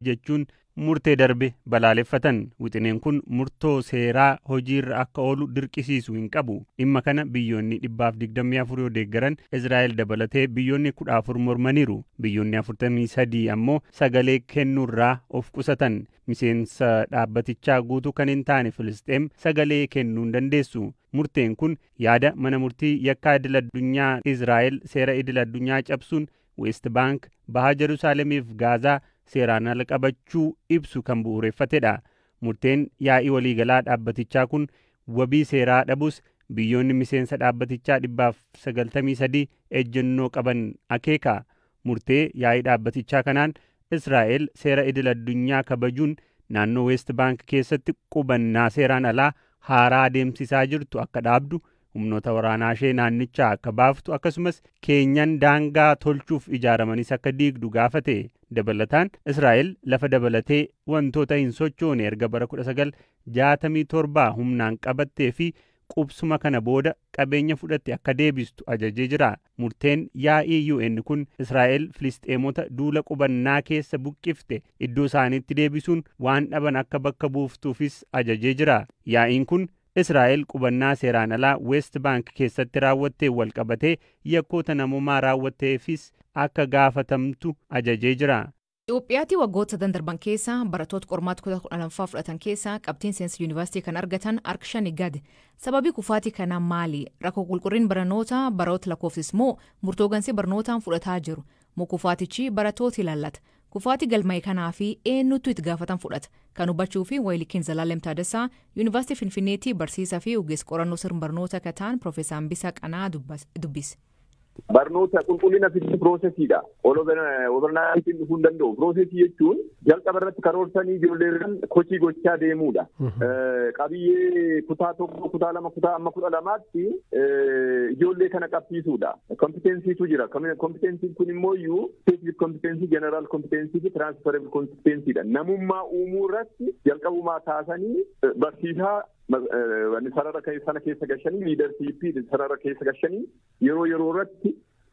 Jechuun murtee darbe balaaleffatan. Wixineen kun murtoo seeraa hojiirra akka oolu dirqisiisu hin qabu. Dhimma kana biyyoonni 124 yoo deeggaran, Israa'el dabalatee biyyoonni 14 mormaniiru. Biyyoonni 43 ammoo sagalee kennuurraa of qusatan. Miseensa dhaabbatichaa guutuu kan hin taane Filisxeem sagalee kennuu hin dandeessu. Murteen kun yaada mana murtii yakkaa idil addunyaa Israa'el seera idil addunyaa cabsuun West Bank, Baha Jerusaalemiif Gaazaa seeraan ala qabachuu ibsu kan bu'uureffatedha. Murteen yaa'ii waliigalaa dhaabbatichaa kun wabii seeraa dhabus, biyyoonni miseensa dhaabbatichaa 193 ejjennoo qaban akeeka. Murtee yaa'ii dhaabbatichaa kanaan Israa'el seera idil addunyaa kabajuun naannoo West Bank keessatti qubannaa seeraan alaa haaraa adeemsisaa jirtu akka dhaabdu, humnoota waraanaa ishee naannichaa akka baaftu, akkasumas keenyan daangaa tolchuuf ijaaramanis akka diigdu gaafate. Dabalataan Israa'el lafa dabalatee wantoota hin sochoone erga bara 1967 humnaan qabattee fi qubsuma kana booda qabeenya fudhatte akka deebistu ajajee jira. Murteen yaa'ii UN kun Israa'el Filisxeemota duula qubannaa keessa buqqifte iddoo isaaniitti deebisuun waan dhaban akka bakka buuftuufis ajajee jira. Yaa'iin kun Israa'el qubannaa seeraan alaa West Bank keessatti raawwattee wal qabatee yakkoota namummaa raawwatteefis akka gaafatamtu ajajee jira. Itoophiyaatti waggoota sadan darban keessa barattoota qormaata kutaa 12ffaa fudhatan keessa qabxiin seensa yuunivarsiitii kan argatan harka shani gadi. Sababii kufaatii kanaa maali? Rakkoo qulqullina barnoota baroota lakkoofsis moo murtoo gansee barnootaan fudhataa jiru? Moo kufaatichi barattoota ilaallata? Kufaatii galmaa'e kanaa fi eenyutu itti gaafatan fudhata? Kan hubachuu fi Waayilikiin Zalaalem Taaddasaa Yuunivarsiitii Finfinneetti barsiisaa fi ogeessa qorannoo sirna barnoota akka ta'an Piroofeesar Hambisaa Qanaa dubbise. Barnoota qulqullina fiduu processiidha. Overnightiin dhufuu hin danda'u. Processii jechuun jalqaba irratti karoorsanii ijoolleerran coachii gochaa deemuudha. Qabiyyee kutaa tokko, kutaa lama, kutaa amma 12tti ijoollee kana qabsiisuudha. Competencyitu jira. Competencyiin kun immoo iyyuu specific competency, general competency fi transferable competencyiidha. Namummaa uumuu irratti jalqabumaa kaasanii barsiisaa sarara sana keessa gashanii, leadershipii sarara keessa gashanii, yeroo yeroo irratti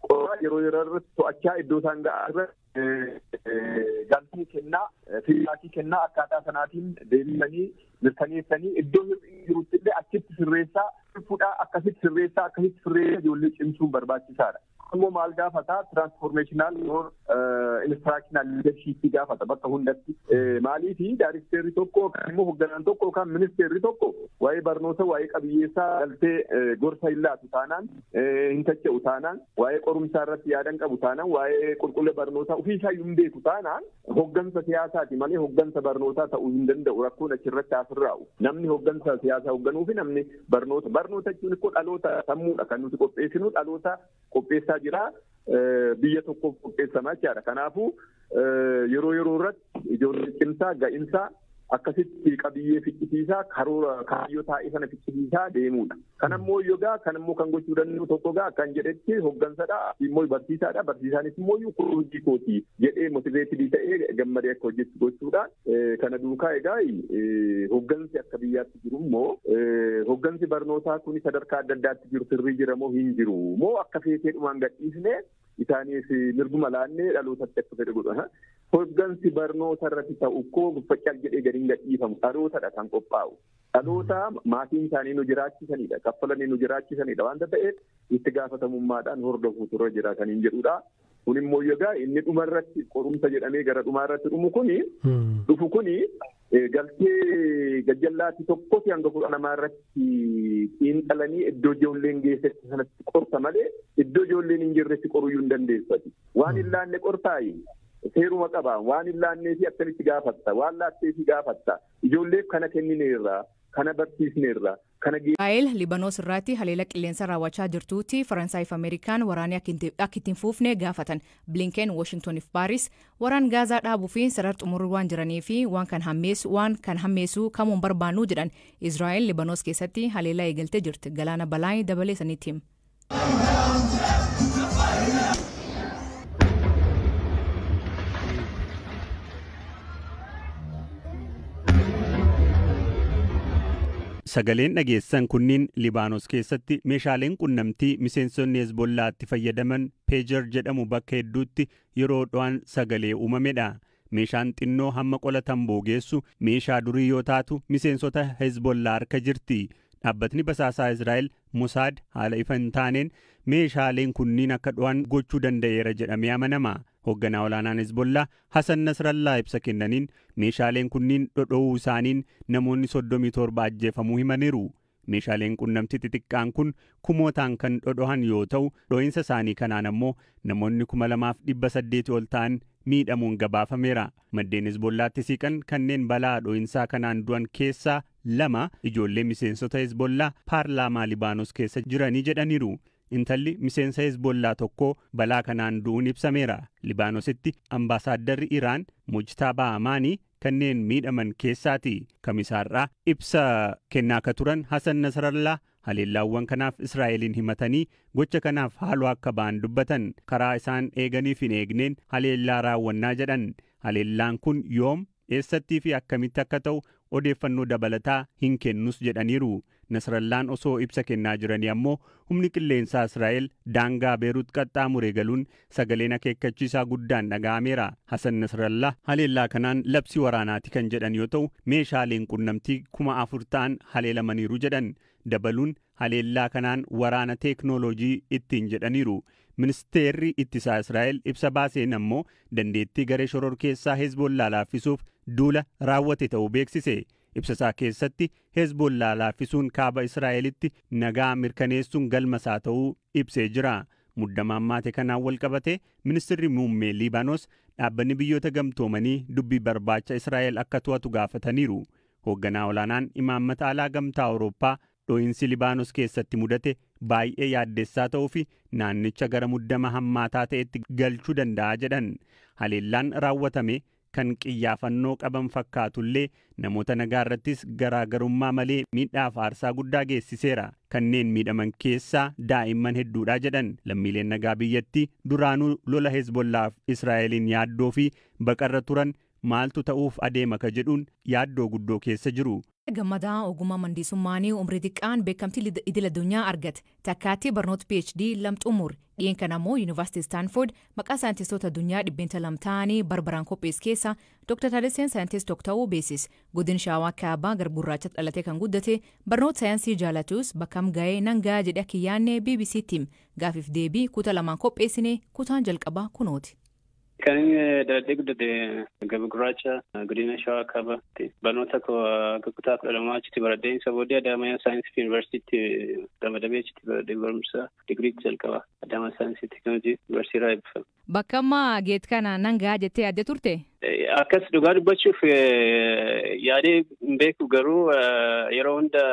qoraa, yeroo yeroo irratti to'achaa, iddoo isaan ga'aa irratti galtee kennaa, feedbackii kennaa, akkaataa sanaatiin deebisanii mirkaneessanii, iddoo hir'inni jirutti illee achitti sirreessaa fudhaa, akkasitti sirreessaa, akkasitti sirreessaa ijoollee cimsuun barbaachisaadha. Immoo maal gaafata? Transformational or instructional leadership gaafata bakka hundatti. Maaliifi daarikteerri tokko yookaan immoo hoogganaan tokko yookaan ministeerri tokko waa'ee barnoota, waa'ee qabiyyeessaa galtee gorsa hin laatu taanaan, hin tacha'u taanaan, waa'ee qorumsaa irratti yaadan qabu taanaan, waa'ee qulqullina barnootaa ofiisaa hin beeku taanaan, hooggansa siyaasaati malee hooggansa barnootaa ta'uu hin danda'u. Rakkoon achirratti asirraa'u. Namni hooggansa siyaasaa hoogganuu fi namni barnoota, barnoota jechuun immoo dhaloota sammuudha kan nuti qopheessinu, dhaloota qopheessaa jira, biyya tokkoof qopheessamaa jechaadha. Kanaafuu yeroo yeroo irratti ijoollee cimsaa, ga'insaa, akkasitti qabiyyee ficcisiisaa, karoora kaayyoo taa'ee sana ficcisiisaa deemuudha. Kanammoo yogaa kanammoo kan gochuu danda'u tokko gaa kan jedhetti hooggansadha, immoo barsiisaadha. Barsiisaanis immoo kun hojii kooti jedhee motivated ta'ee gammadee akka hojjetu gochuudha. Kana duukaa egaa hooggansi akka biyyaatti jiru immoo, hooggansi barnootaa kun sadarkaa adda addaatti jiru sirrii jira moo hin jiru, moo akka feeteedhumaan gadhiisnee isaaniif mirguma laannee dhalootatti akka fedhe godha? Hooggansi barnoota irratti ta'u koo cal jedhee gadi hin gadhiifamu. Dhalootadha kan qophaa'u. Dhaloota maatiin isaanii nu jiraachisanidha. Kaffalanii nu jiraachisanidha. Waanta ta'eef itti gaafatamummaadhaan hordofuutu irra jira kan hin jedhudha. Kun immoo egaa inni dhuma irratti qorumsa jedhamee gara dhumaa irratti dhumu kuni dhufu kuni galtee gajjallaatti tokkotti hanga 12 irratti xiinxalanii iddoo ijoolleen geessetti sanatti qorta malee iddoo ijoolleen hin jirretti qoruyyuu hin dandeessati. Waan hin laanne qortaayi. Seeruma qaba. Waan hin laannee fi akkamitti gaafatta? Waan laattee fi gaafatta. Ijoolleef kana kennineerra. Kana barsiisneerra. Kana Israa'el Libanoos irratti haleela qilleensa raawwachaa jirtuutti Faransaay fi Ameerikaan waraanni akka itti hin fufne gaafatan. Blinken Washingtoniif Paaris waraan Gaazaa dhaabuu fi sarara xumuruu waan jiranii fi waan kan hammeessu kamuun barbaannu jedhan. Israa'el Libanoos keessatti haleela eegaltee jirti. Galaana Balaa dabalee sanitti hima. Sagaleen dhageessan kunniin Libaanos keessatti meeshaaleen qunnamtii miseensonni Hezbollaatti fayyadaman pager jedhamu bakka hedduutti yeroo dho'an sagalee uumamedha. Meeshaan xinnoo hamma qola tamboo geessu meeshaa durii yoo taatu miseensota Hezbollaa harka jirti. Dhaabbatni basaasaa Israa'el Mosaad haala ifa hin taaneen meeshaaleen kunniin akka dho'an gochuu danda'eera jedhamee amanama. Hoogganaa olaanaan Hezbollaa Hasan Nasrallaa ibsa kennaniin meeshaaleen kunniin dhodhowuu isaaniin namoonni 37 ajjeefamuu himaniiru. Meeshaaleen qunnamtii xixiqqaan kun kumootaan kan dhodhohan yoo ta'u, dho'insa isaanii kanaan ammoo namoonni 2800 ol ta'an miidhamuun gabaafameera. Maddeen Hezbollaatti siqan kanneen balaa dho'insaa kanaan du'an keessaa 2 ijoollee miseensota Hezbollaa paarlaamaa Libaanos keessa jiranii jedhaniiru. Intalli miseensa Hezbollaa tokko balaa kanaan du'uun ibsameera. Libaanositti ambaasaaddarri Iraan Mujtabaa Amaanii kanneen miidhaman keessaati. Kamisaarraa ibsa kennaa akka turan Hasan Nasrallaa haleellaawwan kanaaf Israa'eliin himatanii gocha kanaaf haaloo akka ba'an dubbatan. Karaa isaan eeganiif hin eegneen haleellaa raawwannaa jedhan. Haleellaan kun yoom, eessattii fi akkamitti akka ta'u odeeffannoo dabalataa hin kennus jedhaniiru. Nasrallaan osoo ibsa kennaa jiranii ammoo humni qilleensaa Israa'el daangaa Beerut qaxxaamuree galuun sagaleen akeekkachiisaa guddaan dhaga'ameera. Hasan Nasrallaa haleellaa kanaan labsii waraanaati kan jedhan yoo ta'u, meeshaaleen qunnamtii 4000 ta'an haleelamaniiru jedhan. Dabaluun haleellaa kanaan waraana teeknooloojii ittiin jedhaniiru. Ministeerri ittisaa Israa'el ibsa baaseen ammoo dandeettii garee shororkeessaa Hezbollaa laaffisuuf duula raawwate ta'uu beeksise. Ibsa isaa keessatti Hezbollaa laaffisuun kaaba Israa'elitti nagaa mirkaneessuun galma isaa ta'uu ibsee jira. Muddama ammaate kanaan wal qabate ministeerri muummee Liibaanos dhaabbanni biyyoota gamtoomanii dubbii barbaacha Israa'el akka to'atu gaafataniiru. Hoogganaa olaanaan imaammata alaa gamtaa Awurooppaa dho'insi Libaanos keessatti mudate baay'ee yaaddessaa ta'uu fi naannicha gara muddama hammaataa ta'etti galchuu danda'a jedhan. Haleellaan raawwatame kan qiyyaafannoo qaban fakkaatullee namoota nagaa irrattis garaagarummaa malee miidhaaf aarsaa guddaa geessiseera. Kanneen miidhaman keessaa daa'imman hedduudha jedhan. Lammiileen nagaa biyyattii duraanuu lola Hezbollaaf Israa'eliin yaaddoo fi baqarra turan maaltu ta'uuf adeema ka jedhuun yaaddoo guddoo keessa jiru. Gammadaa ogummaa mandisummaanii umrii xiqqaan beekamtii idil addunyaa argate. Takkaatti barnoota PhD lam xumure. Dhiyeenya kana immoo Yuunivarsiitii Stanford maqaa saayintistoota addunyaa 200 ta'anii barbaraan qopheesse keessa Dr. Taadesseen saayintistii tokko ta'uu beeksise. Godina Shawaa Kaabaa Garbgurraachatti dhalatee kan guddate, barnoota saayinsii jaalatus bakkam ga'ee nan ga'a jedhee akka hin yaadne BBC'tti gaafiif deebii kutaa lamaan qopheessine, kutaan jalqabaa kunooti. Kan inni dhaladhee guddate Gaba Gurraacha, godina Shawaa Kaabaatti. Barnoota koo akka kutaa 12 achitti baradhee, isa booddee Adaamaa Saayinsii Yuunivarsiitiitti ramadamee achitti baradhee barumsa digiriitti jalqaba. Adaamaa Saayinsii Teekinooloojii Yuunivarsiitii irraa eebbifame. Bakka ammaa geet kana nan ga'a jettee yaaddee turte? Akkas dhugaa dubbachuuf yaadee hin beeku, garuu yeroo hunda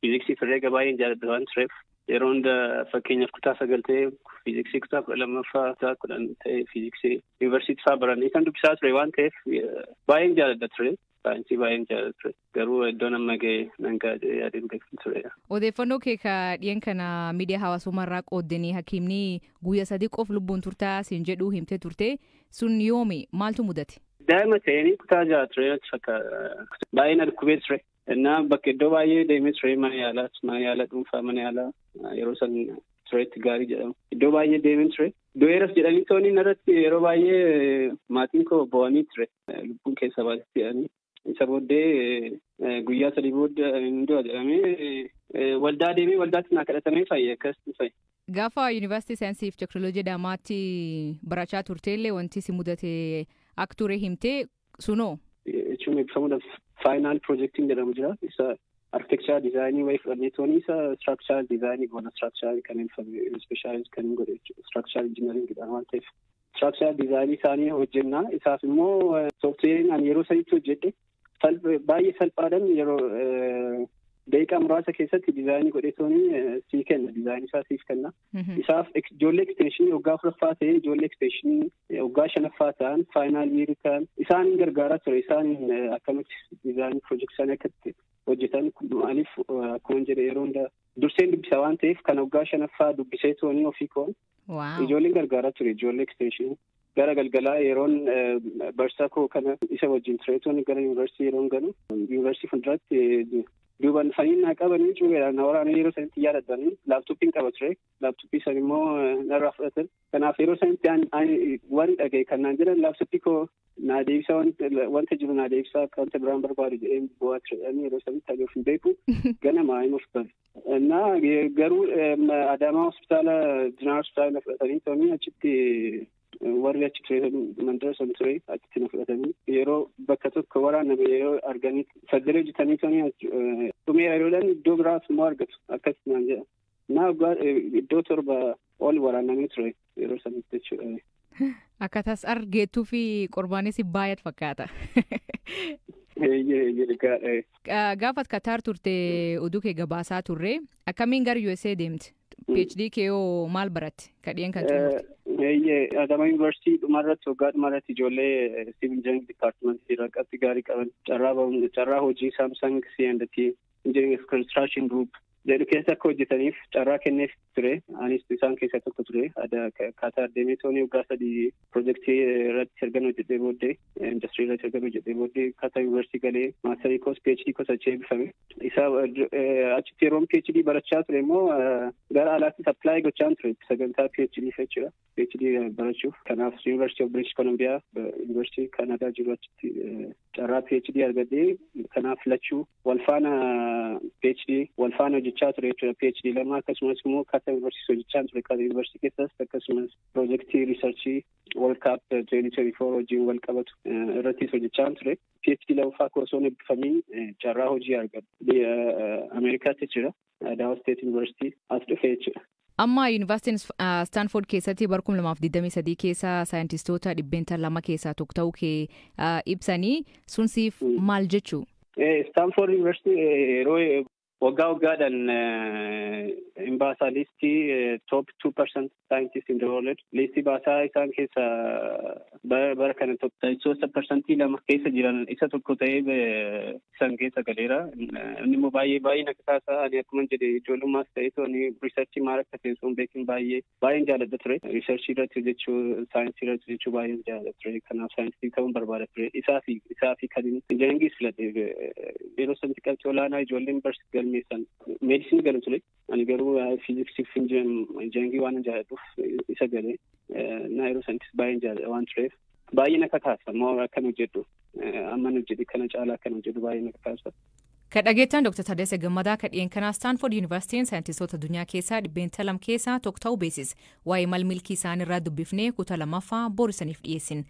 fiiziksii fi herreega baay'een jaalladha waan tureef, yeroo hunda fakkeenyaaf kutaa 9 ta'ee fiiziksii, kutaa 12ffaa, kutaa 10 ta'ee fiiziksii yuunivarsiitii fa'aa barannee kan dubbisaa ture waan ta'eef baay'een jaalladha ture. Saayinsii baay'een jaalladha ture. Garuu iddoon amma ga'e nan ga'a jedhee yaadee hin beeku ture. Odeeffannoo kee ka dhiyeen kana miidiyaa hawaasummaa irraa qooddanii hakiimni guyyaa 3 qof lubbuun turtaa siin jedhu himtee turte, sun yoomi, maaltu mudate? Daa'ima ta'anii kutaa 6 ture natti fakkaata. Baay'ee na dhukkubee ture. Innaa bakka iddoo baay'ee deemee ture, mana yaalaas, mana yaala dhuunfaa, mana yaalaa yeroo san turetti gaarii jedhamu. Iddoo baay'ee deemee ture. Du'eeras jedhanii tooni narratti yeroo baay'ee maatiin koo bo'anii ture. Lubbuun keessa baatetti jedhanii. Isa booddee guyyaa 3 booda hin du'a jedhamee waldaa deemee waldaatti naa kadhatamee fayye, akkas fayye. Gaafa Yuunivarsiitii Saayinsii fi Teekinooloojii Adaamaatti barachaa turteellee wanti si mudate akka ture himtee, sunoo? Jechuun eebbifamuudhaaf final piroojeektiin jedhamu jira. Isa architecture design wayii fudhannee tooni isa structure design goona, structure kan hin specialize kan hin godhe structure engineering jedhama waan ta'eef. Structure design isaanii hojjennaa, isaaf immoo softweeriin ani yeroo sanitti hojjedhe baay'ee salphaadhaan yeroo daqiiqaa muraasa keessatti dizaayinii godhee tooni sii kenna, dizaayinii isaa siif kenna. Isaaf ijoollee extensionii waggaa 4ffaa ta'ee, ijoollee extensionii waggaa 5ffaa ta'an, final yearii ta'an isaan gargaaraa ture, isaan akkamitti dizaayinii piroojeektii isaanii akkatti hojjetan. Maaliif, akkuma jedhe yeroo hunda durseen dubbisa waan ta'eef, kan waggaa 5ffaa dubbisee toonii ofii koon ijoolleen gargaaraa ture, ijoollee extensionii. Gara galgalaa yeroon barsiisaa koo kana isa wajjin ture tooni gara yuunivarsiitii yeroon galu, yuunivarsiitii fuulduratti Duuban dhufanii na qabanii cuubeedhaan na waraananii yeroo sanitti yaadadhanii laaptooppiin qaba ture. Laaptooppii san immoo narraa fudhatan. Kanaaf yeroo sanitti waan dhagaye kan naan jedhan laaptooppii koo naa deebisaa, wanta jiru naa deebisaa, akka wanta biraan barbaadu jedheen bu'aa ture. Yeroo sanitti ani of hin beeku, ganama hin of bare. Innaa garuu Adaamaa hospitaala, Jeneraal hospitaala na fudhatanii to'anii achitti warri achi ture, mandara san ture, achitti na fudhatanii yeroo bakka tokko waraaname yeroo arganii sagalee hojjetanii to'anii dhumeera yeroodhaan iddoo biraas immoo argatu akkas naan jedha. Naa iddoo 7 ol waraanamee ture yeroo sanitti jechuudha. Akka tas argeettuu fi qorbaanis baay'at fakkaata. Gaafa Kataar turte oduu kee gabaasaa turre, akkamiin gara USA deemte? PhD kee hoo maal baratte? Kadheen kan xumurte? Eeyyee, Adama Yuunivarsiitii dhumarratti, waggaa dhumarratti ijoollee Civil Engineering Department irraa qabxii gaarii qaban carraa hojii Samsung C&T Engineering Construction Group jedhu keessa akka hojjetaniif carraa kenneef ture. Anis isaan keessaa tokko ture. Kataar deemee toonii waggaa 3 piroojeektii irratti ergan hojjedhee booddee, industirii irratti ergan hojjedhee booddee, Kataar Yuunivarsiitii galee maasterii koos PhD koos achi eebbifame. Isa achitti yeroon PhD barachaa ture immoo gara alaattis apply gochaan ture sagantaa PhD jechuudha. PhD barachuuf. Kanaaf University of British Columbia, University Kanadaa jiru, achitti carraa PhD argadhee, kanaaf lachuu wal faana PhD wal faana hojjechaa ture jechuudha. PhD lama, akkasumas immoo Kaataa Yuunivarsiitii hojjechaa ture. Kaataa Yuunivarsiitii keessas akkasumas piroojeektii researchii World Cup 2024 wajjin wal qabatu irrattis hojjechaa ture. PhD lammaffaa koo osoo hin eebbifamiin carraa hojii argadhe. Biyya Ameerikaatti jechuudha. Idaho State University as dhufe jechuudha. Amma Yuunivarsiitiin Stanford keessatti bara 2023 keessa saayintistoota 2% keessaa tokko ta'uu kee ibsanii, sun siif maal jechuu? Stanford University yeroo waggaa waggaadhaan hin baasaa listii top 2% scientist in the world listii baasaa. Isaan keessa bara kana top saayintistoota 2% keessa jiran isa tokko ta'ee isaan keessa galeera. Inni immoo baay'ee baay'ee na kakaasa. Ani akkuma jedhe ijoollummaas ta'ee ani researchii maal akka ta'e osoo hin beekin baay'ee baay'een jaalladha ture. Researchii irratti hojjechuu, saayinsii irratti hojjechuu baay'een jaalladha ture. Kanaaf saayinsii ta'uun barbaada ture. Isaa fi kan injineeringiis filadhe. Yeroo sanatti qabxii olaanaa ijoolleen barsi galmeessan meedisinii galu ture. Ani garuu fiiziksii fi injineringii waan jaalladhuuf isa galee. Na yeroo sanattis baay'een jaalladha waan tureef baay'ee na kakaasa immoo akkan hojjedhu, amma hojjedhe kana caalaa akkan hojjedhu baay'ee na kakaasa. Kan dhageettan Dr. Taddasee Gammadaa kadhiyeen kanaa Stanford Yuunivarsiitiin saayintistoota addunyaa keessaa 2% keessaa tokko ta'uu beeksise. Waa'ee mal milkii isaanii irraa dubbifnee kutaa lammaffaa boorisaniif dhiyeessin.